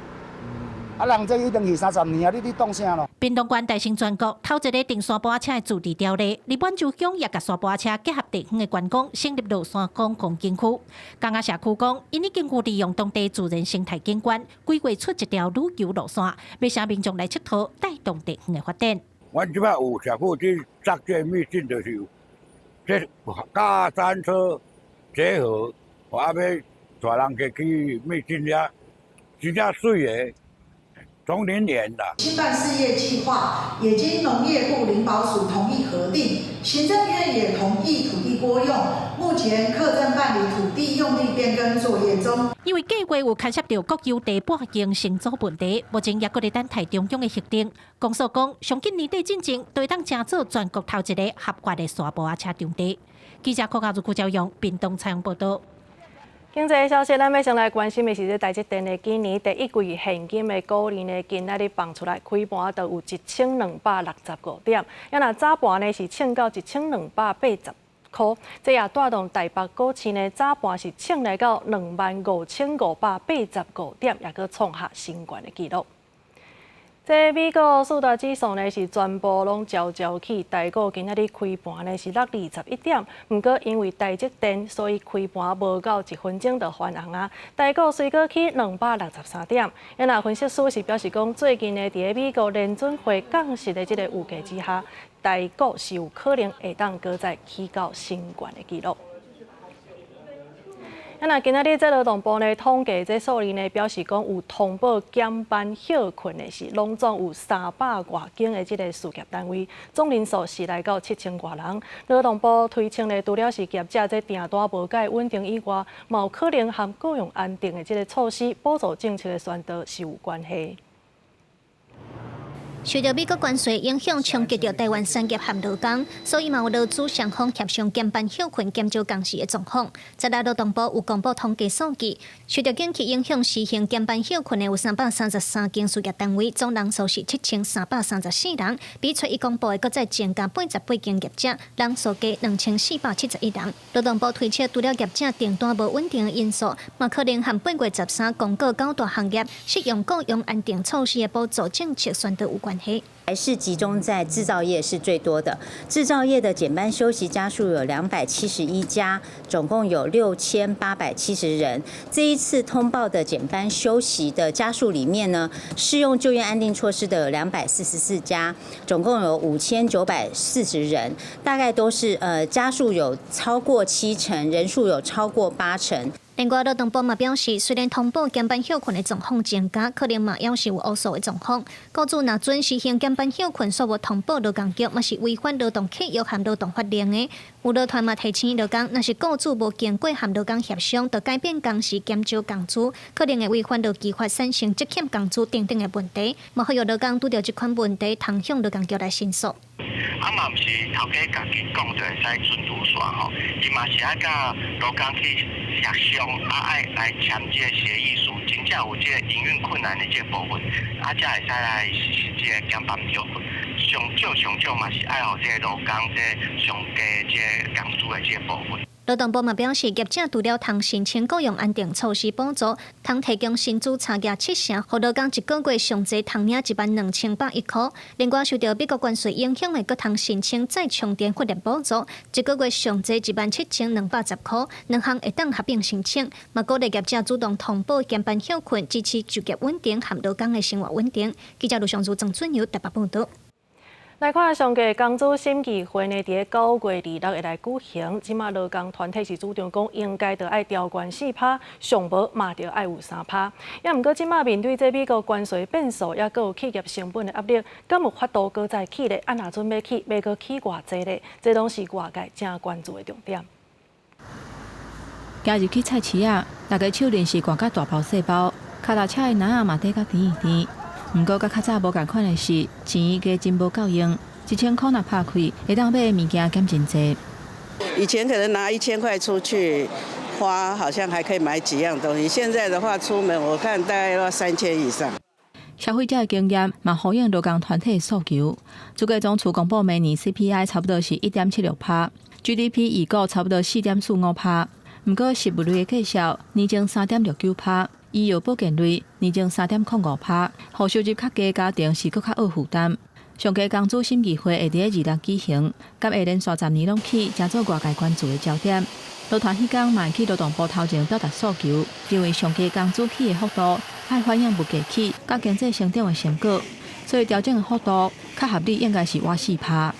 啊，人這已經二三十年啊，你擋啥咯？屏東縣帶領全國頭一个定沙埔仔車的自治條例，佇滿洲鄉也共沙埔仔車結合地方的觀光，成立落山公共景區。港仔社區講，𪜶已經有利用當地自然生態景觀，規劃出一條旅遊路線，欲請民眾來𨑨迌，帶動地方的發展。阮這擺有社區去作這個秘境，就是有這佮山車結合，啊欲帶人客去秘境遐，真正媠的。總林園的。興辦事業計劃也經農業部林保署同意核定，行政院也同意土地撥用，目前課正辦理土地用地變更作業中。因為計劃有牽涉著國有地撥用成租問題，目前也閣咧等待中央的核定。公所講，上緊年底進前，就會當成做全國頭一個合法的沙埔仔車場地。記者柯家如、郭昭勇，屏東採訪報導。經濟消息，咱欲先來關心的是，這台積電的今年第一季現金的股利呢，今仔日放出來，開盤就有1265點，啊若早盤呢是衝到1280塊，這也帶動台北股市呢早盤是衝來到25,585點，也閣創下新高的紀錄。這美國四大指數呢是全部攏悄悄起，台股今仔日開盤呢是落21點，毋過因為台積電，所以開盤無夠一分鐘就翻紅啊！台股隨閣起263點。啊若分析師是表示講，最近呢佇咧美國聯準會降息的這個預計之下，台股是有可能會當閣再起到新高的紀錄。啊，若今仔日這勞動部呢統計這數字呢，表示講有通報減班歇睏的是，攏總有三百外間的這个事業單位，總人數是來到七千外人。勞動部推測呢，除了是業者這訂單無蓋穩定以外，嘛有可能和雇傭安定的這个措施補助政策的宣導是有關係。受著美國關稅影響，衝擊著台灣產業和勞工，所以嘛有勞資雙方協商減班歇睏、減少工時的狀況。十六勞動部有公布統計數據，受著景氣影響，實行減班歇睏的有333間事業單位，總人數是7334人，比初一公布的閣再增加88間業者，人數加2471人。勞動部推測，除了業者訂單無穩定的因素，嘛可能和8月13公告九大行業適用雇傭安定措施的補助政策宣導有關。還是集中在製造業是最多的，製造業的減班休息家數有271家，總共有6870人。這一次通報的減班休息的家數裡面呢，適用就業安定措施的有244家，總共有5940人，大概都是家數有超過七成，人數有超過八成。另外，勞動部嘛表示，雖然通報減班歇睏的狀況增加，可能嘛猶是有烏數的狀況。雇主若準實行減班歇睏，煞無通報勞工局，嘛是違反勞動契約和勞動法令的。有勞團嘛提醒勞工，若是雇主無經過和勞工協商，就改變工時減少工資，可能會違反勞基法產生積欠工資等等的問題。嘛呼籲勞工拄著這款問題，通向勞工局來申訴。啊嘛毋是頭家家己講就會使準拄煞吼，伊嘛是愛佮勞工去協商，啊愛來簽這个協議書，真正有這个營運困難的這個部分，啊才會使來實施這个減班歇睏。上少上少嘛是愛予這个勞工這个上低這个工資的這个部分。勞動部嘛表示，業者除了通申請雇傭安定措施補助，通提供薪資差額七成，予勞工一個月上濟通領12,101箍。另外，受著美國關稅影響的，閣通申請再充電訓練補助，一個月上濟17,210箍，兩項會當合併申請。嘛鼓勵業者主動通報減班歇睏，支持就業穩定和勞工的生活穩定。記者盧尚如、曾俊友台北報導。來看上低工資審議會呢，佇9月26會來舉行。這馬勞工團體是主張講，應該著愛調懸四趴，上無嘛著愛有三趴。也毋過這馬面對這美國關稅變數，抑閣有企業成本的壓力，敢有法度閣再起咧？啊，若準欲起，欲閣起偌濟咧？這攏是外界誠關注的重點。行入去菜市仔，大家手輪是掛甲大包細包，跤踏車的籃仔嘛底甲甜甜。毋過，佮較早無仝款的是，錢加真無夠用，1000箍若拍開，會當買的物件減真濟。以前可能拿1000塊出去花，好像還可以買幾樣東西。現在的話，出門我看大概要3000以上。消費者的經驗嘛呼應勞工團體的訴求。主計總處公布明年 CPI 差不多是1.76趴，GDP 預估差不多4.45趴。毋過食物類的價數年增3.69趴。醫藥保健類年增3.05趴，予收入較低家庭是閣較額負擔。上低工資審議會會佇咧26舉行，敢會連續10年攏起，成做外界關注的焦點。勞團彼工嘛會去勞動部頭前表達訴求，認為上低工資起的幅度愛反映物價起，佮經濟成長的成果，所以調整的幅度較合理，應該是倚四趴。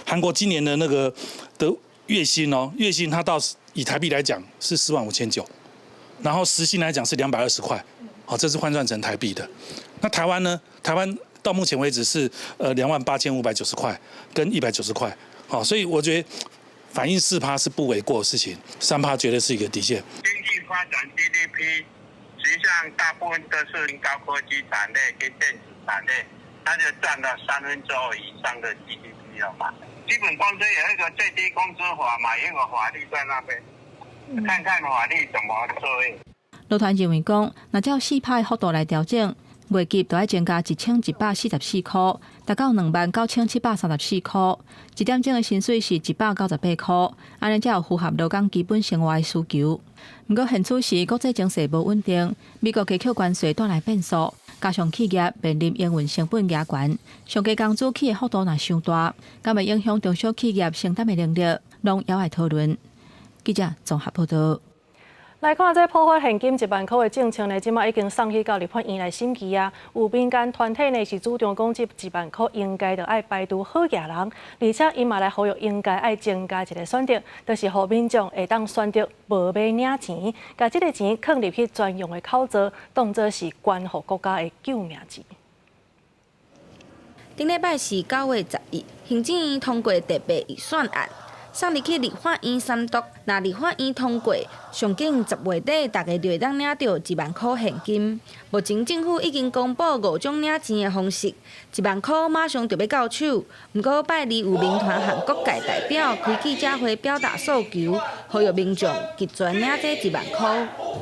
韓國今年的那個的月薪哦，月薪它到以台幣來講是45,900。然後時薪來講是220塊，好，這是換算成台幣的。那台灣呢？台灣到目前為止是28,590塊跟190塊，好，所以我覺得反映4趴是不為過的事情，3趴絕對是一個底線。經濟發展 GDP 實際上大部分都是高科技產業跟電子產業，它就佔了2/3以上的 GDP 了嘛。基本工資有一個最低工資法嘛，有一個法律在那邊。看看法律怎麼做。勞團認為講，若照四趴的幅度來調整，月給就愛增加1144箍，達到29,734箍。一點鐘的薪水是198箍，按呢才有符合勞工基本生活的需求。毋過現此時國際情勢無穩定，美國加扣關稅帶來變數，加上企業面臨營運成本加懸，上低工資起的幅度若傷大，敢會影響中小企業承擔的能力，攏猶愛討論。記者綜合報道。來看這普發現金一萬箍的政策呢，這馬已經送去到立法院來審議啊。有民間團體呢是主張講，這一萬箍應該著愛排除好額人，而且伊嘛來呼籲應該愛增加一個選擇，就是予民眾會當選擇無欲領錢，共這个錢囥入去專用的口座，當做是捐予國家的救命錢。頂禮拜是9月11，行政院通過特別預算案。送入去立法院審讀，若立法院通過，上緊10月底，大家就會當領著一萬箍現金。目前政府已經公布五種領錢的方式，一萬箍馬上就欲到手。毋過拜二有民團和各界代表開記者會表達訴求，呼籲民眾拒絕領這一萬箍。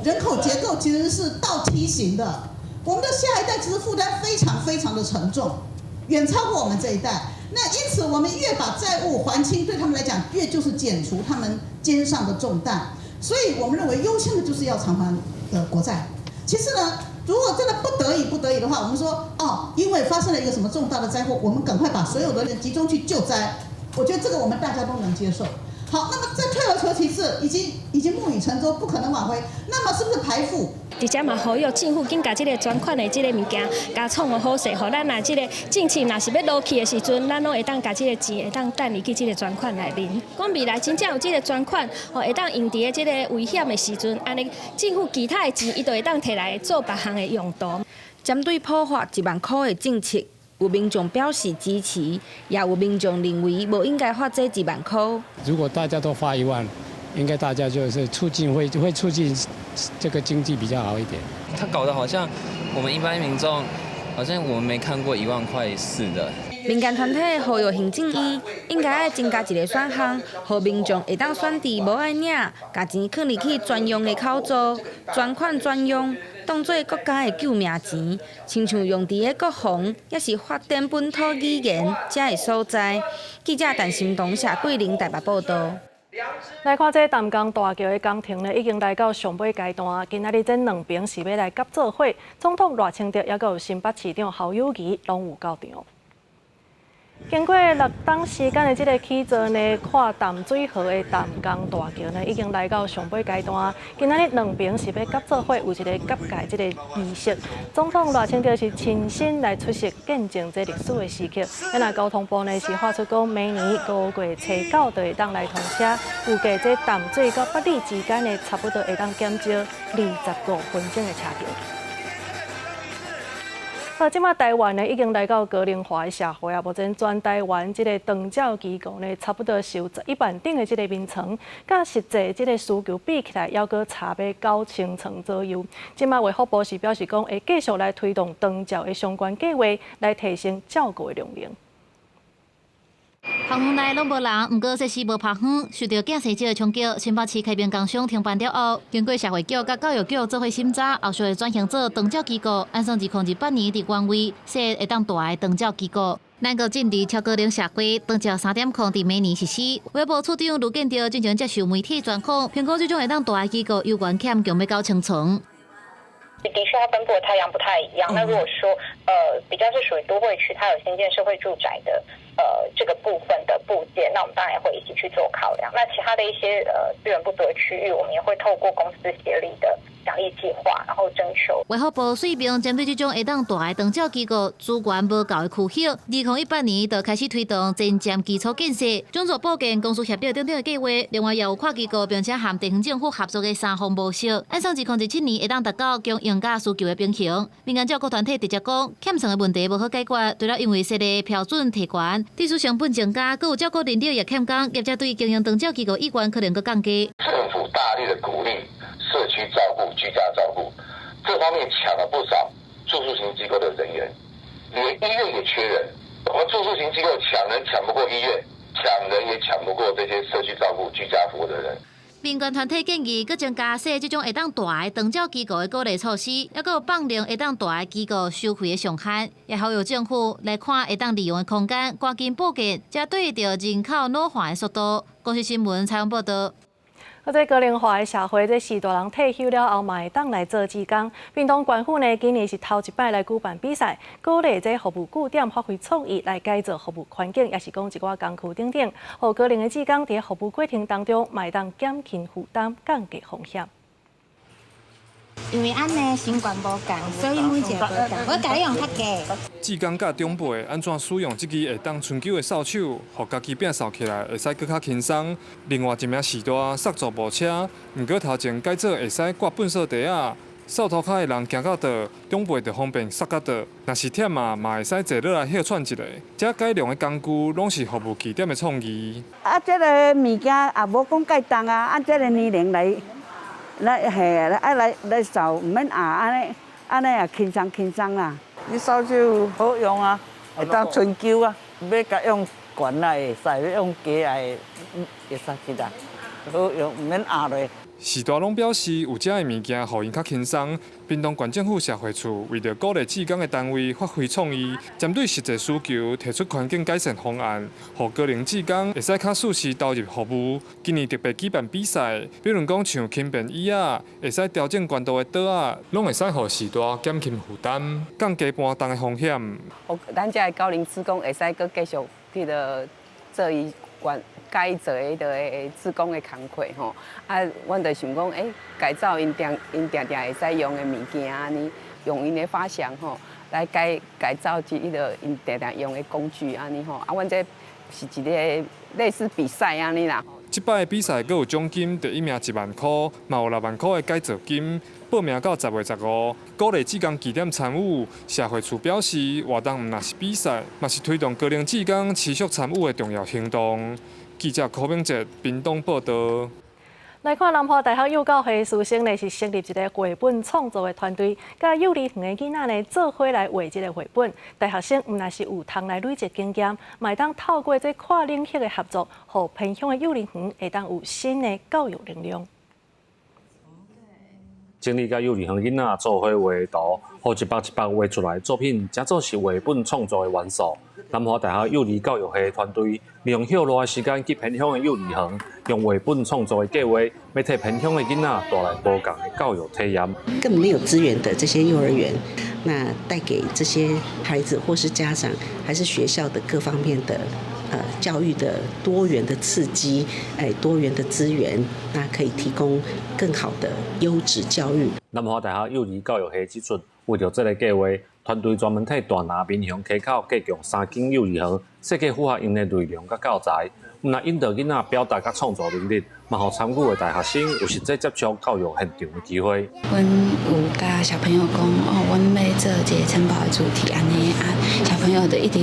人口結構其實是倒梯形的，我們的下一代其實負擔非常非常的沉重，遠超過我們這一代。那因此，我們越把債務還清，對他們來講，越就是減除他們肩上的重擔。所以我們認為優先的就是要償還的國債。其次呢，如果真的不得已不得已的話，我們說哦，因為發生了一個什麼重大的災禍，我們趕快把所有的人集中去救災。我覺得這個我們大家都能接受。好，那麼再退而求其次，已經木已成舟，不可能挽回。那麼是不是排富？而且嘛，呼籲政府緊共這个專款的這个物件，共創予好勢，予咱若這个政策若是欲落去的時陣，咱攏會當共這个錢會當等入去這个專款內面。講未來真正有這个專款，吼會當用佇咧這个危險的時陣，按呢政府其他的錢，伊就會當提來做別項的用途。針對普發一萬箍的政策，有民眾表示支持，也有民眾認為無應該發這一萬箍。如果大家都發一萬，應該大家就是促進會促進這個經濟比較好一點。他搞得好像我們一般民眾，好像我們沒看過一萬塊似的。民間團體呼籲行政院應該愛增加一个選項，予民眾會當選擇無愛領，共錢囥入去專用的口座，專款專用，當做國家的救命錢，親像用佇咧國防，抑是發展本土語言遮的所在。記者陳心彤、謝桂玲台北報導。來看這淡江大橋的工程呢，已經來到上尾階段。今仔日這兩爿是欲來合做伙，總統賴清德抑閣有新北市長侯友宜攏有到場。經過6冬時間的這个起造呢，跨淡水河的淡江大橋呢，已經來到上尾階段。今仔日兩爿是欲合做伙，有一个結蓋這个儀式。總統賴清德是親身來出席見證這歷史的時刻。那交通部呢是發出講，明年5月初9就會當來通車，預計這淡水佮八里之間呢，差不多會當減少25分鐘的車程。啊，這馬台灣呢已經來到高齡化的社會啊，目前全台灣這个長照機構呢，差不多是有11萬頂的這个眠床，佮實際這个需求比起來，猶閣差欲9000床左右。這馬衛福部是表示講，會繼續來推動長照的相關計劃，來提升照顧的量能。校園內攏無人，毋過設施無拍遠，受著囝生少的衝擊，新北市開平工廠停辦了後，經過社會局佮教育局做伙審查，後續會轉型做長照機構，按算2028年佇原位設會當大的長照機構。咱閣進入超高齡社會，長照3.0佇明年實施。衛福部處長盧建昭進前接受媒體專訪，評估這種會當大的機構猶原欠供欲9000床。的確，它分布的太陽不太一樣。那如果說，比較是屬於都會區，它有興建社會住宅的，這個部分的部件，那我們當然也會一起去做考量。那其他的一些資源不足的區域，我們也會透過公私協力的獎勵計劃，然後徵求。衛福部說明，針對這種會當大的長照機構資源無夠的區域，2018年就開始推動前瞻基礎建設，種族保健、公私協力等等的計劃。另外，也有跨機構並且和地方政府合作的三方模式，按算2027年會當達到供應佮需求的平衡。民間照顧團體直接講，欠床的問題無好解決，除了因為設立標準提懸，技術成本增加，閣有照顧人力也欠工，業者對經營長照機構意願可能閣降低。政府大力的鼓勵社區照顧、居家照顧，這方面搶了不少住宿型機構的人員，連醫院也缺人。我們住宿型機構搶人搶不過醫院，搶人也搶不過這些社區照顧、居家服務的人。民間團體建議，閣增加設這種會當大的長照機構的鼓勵措施，抑閣有放寬會當大的機構收費的上限，也呼籲政府來看會當利用的空間，趕緊布建，才對著人口老化的速度。公視新聞採訪報導。啊，這高齡化的社會，這序大人退休了後嘛會當來做志工。屏東縣府呢，今年是頭一擺來舉辦比賽，鼓勵這服務據點發揮創意來改造服務環境，抑是講一寡工具等等，予高齡的志工佇服務過程當中，嘛會當減輕負擔，降低風險。因為按呢身懸無仝，所以每一個無仝。我共你用較低。志工教長輩按怎使用這支會當伸手的掃帚，予家己摒掃起來會使閣較輕鬆。另外一名序大捒助步車，毋過頭前改做會使掛糞掃袋仔，掃塗跤的人行到佗，長輩就方便捒到佗。若是忝啊，嘛會使坐落來歇喘一下。這改良的工具攏是服務據點的創意。啊，這个物件也無講蓋重啊，按這个年齡來來嘿，愛來來掃，毋免壓按呢，按呢也輕鬆輕鬆啦。你掃帚好用啊，會當伸手啊，欲共用懸來會使，欲用低來會使起來，好用，毋免壓落。序大攏表示有這的物件，予𪜶較輕鬆。屏東縣政府社會處為著鼓勵志工的單位發揮創意，針對實際需求提出環境改善方案，予高齡志工會使較適時投入服務。今年特別舉辦比賽，比如講像輕便椅仔，會使調整懸度的桌仔，攏會使予序大減輕負擔，降低搬重的風險。咱遮的高齡志工會使閣繼續彼个做伊管。該做的彼个志工的工課吼，啊，阮就想講，改造𪜶定𪜶定定會使用的物件按呢，用𪜶的發想吼，來改改造這彼个𪜶定定用的工具按呢吼，啊，阮這是一个類似比賽按呢啦。這擺的比賽閣有獎金，第一名1萬箍，嘛有6萬箍的改造金。報名到10月15，鼓勵志工據點參與。社會處表示，活動毋但是比賽，嘛是推動高齡志工持續參與的重要行動。記者柯明哲屏東報導。來看南華大學幼教系師生呢，是成立一个繪本創作的團隊，佮幼兒園的囡仔呢做伙來畫這个繪本。大學生毋但是有通來累積經驗，嘛會當透過這跨領域的合作，予偏鄉的幼兒園會當有新的教育能量。整理佮幼兒園囡仔做伙畫圖，予一幅一幅畫出來作品，成做是繪本創作的元素。南華大學幼兒教育系團隊利用歇熱的時間去偏鄉的幼兒園，用繪本創作的計劃，欲替偏鄉的囡仔帶來無仝的教育體驗。更沒有資源的這些幼兒園，那帶給這些孩子或是家長，還是學校的各方面的教育的多元的刺激，多元的資源，那可以提供更好的優質教育。南華大學幼兒教育系指出，為著這个計劃，團隊專門替大林民雄溪口隔共三間幼兒園設計符合𪜶的內容佮教材，毋但引導囡仔表達佮創造能力，嘛予參與的大學生有實際接觸教育現場的機會。阮有佮小朋友講，哦，阮欲做一个城堡的主題，按呢啊，小朋友就一直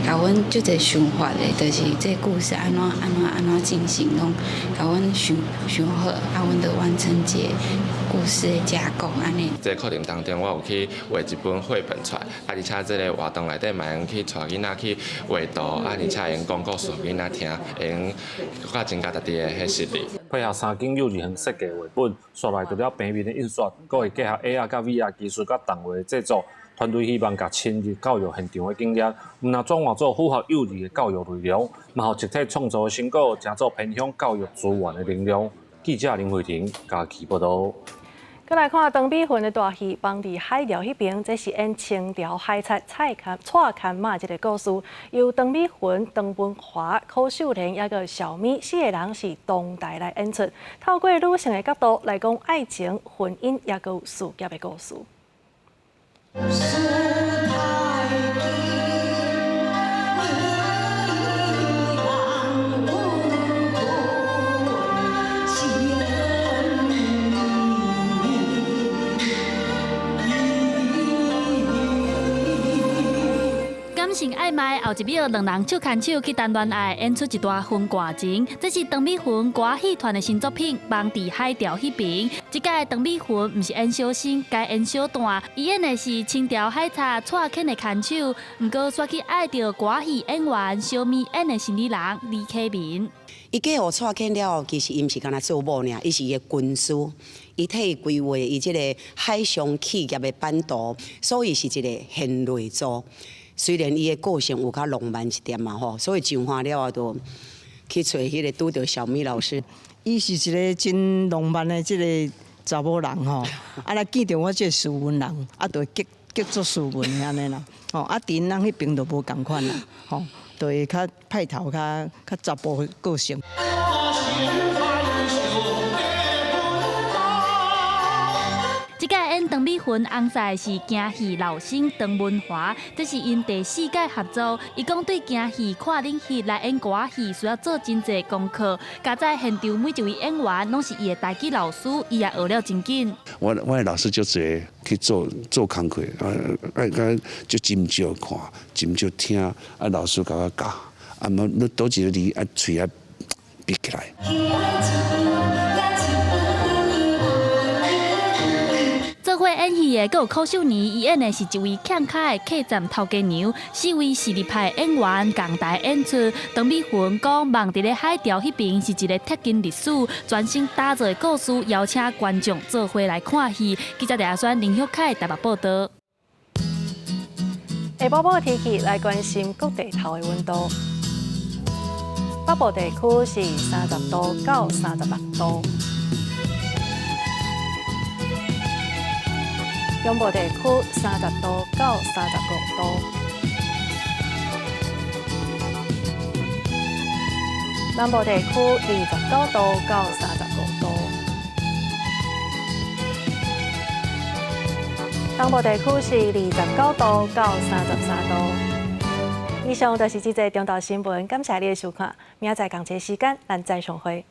共阮足濟想法的，就是這个故事按怎按怎按怎進行，攏共阮想想好，啊，阮就完成這个故事的架構按呢。這个課程當中，我有去畫一本繪本出來，啊，而且這个活動內底嘛會用去帶囡仔去畫圖，啊，而且會用講故事予囡仔聽，會用閣較增加家己的彼實力。配合三間幼兒園設計繪本，紲來除了平面的印刷，閣會結合 AR 佮 VR 技術佮動畫的製作。團隊希望共深入教育現場的經驗，毋但轉化做符合幼兒的教育內容，嘛予集體創作的成果，成做偏鄉教育資源的能量。記者林慧婷嘉義報導。閣來看張美雲的大戲《放佇海寮彼邊》，這是演清朝海賊蔡牽蔡牽馬這个故事，由張美雲、張文華、柯秀蓮抑閣小咪四个人是同台來演出，透過女性的角度來講愛情、婚姻抑閣有事業的故事。感情曖昧後一秒，兩人手牽手去談戀愛，演出一段婚外情。這是張美雲歌戲團的新作品《放佇海潮彼邊》。這屆張美雲毋是演小生，改演小旦，伊演的是清朝海賊蔡牽的牽手。毋過煞去愛著歌戲演員小咪演的生理人李啟明。伊嫁予蔡牽了後，其實伊毋是干焦做某爾，伊是伊的軍師，伊替伊規劃伊這個海上企業的版圖，所以是一个賢內助。雖然伊的個性有較浪漫一點嘛吼，所以上岸了後就去揣彼个拄著小咪老師。伊是一个真浪漫的這个查某人吼，啊，來見著我這个斯文人，啊，就會激激做斯文的按呢啦，吼，啊，佇𪜶翁彼邊就無仝款啦，吼，就會較派頭較較查埔個性。這這屆演唐美雲尪婿是京戲老生唐文華，這是𪜶第四屆合作。伊講對京戲看冷戲來演歌仔戲，需要做真濟功課。佳哉現場每一位演員攏是伊的台語老師，伊也學了真緊。我的老師就濟去做做工課，啊啊，就真少看，真少聽，啊老師共我教，啊無你佗一個字啊喙啊閉起來。做伙演戲的，閣有柯秀年，伊演的是一位欠跤的客棧頭家娘。四位實力派演員仝台演出。唐美雲講，夢佇咧海潮彼邊是一个貼近歷史、全新打造的故事，邀請觀眾做伙來看戲。記者李阿選、林旭凱台北報導。下晡晡的天氣來關心各地頭的溫度。北部地區是30度到36度。中部地區30度到35度，南部地區29度到35度，東部地區是29度到33度。以上就是這節中晝新聞，感謝你的收看，明仔載仝一个時間，咱再相會。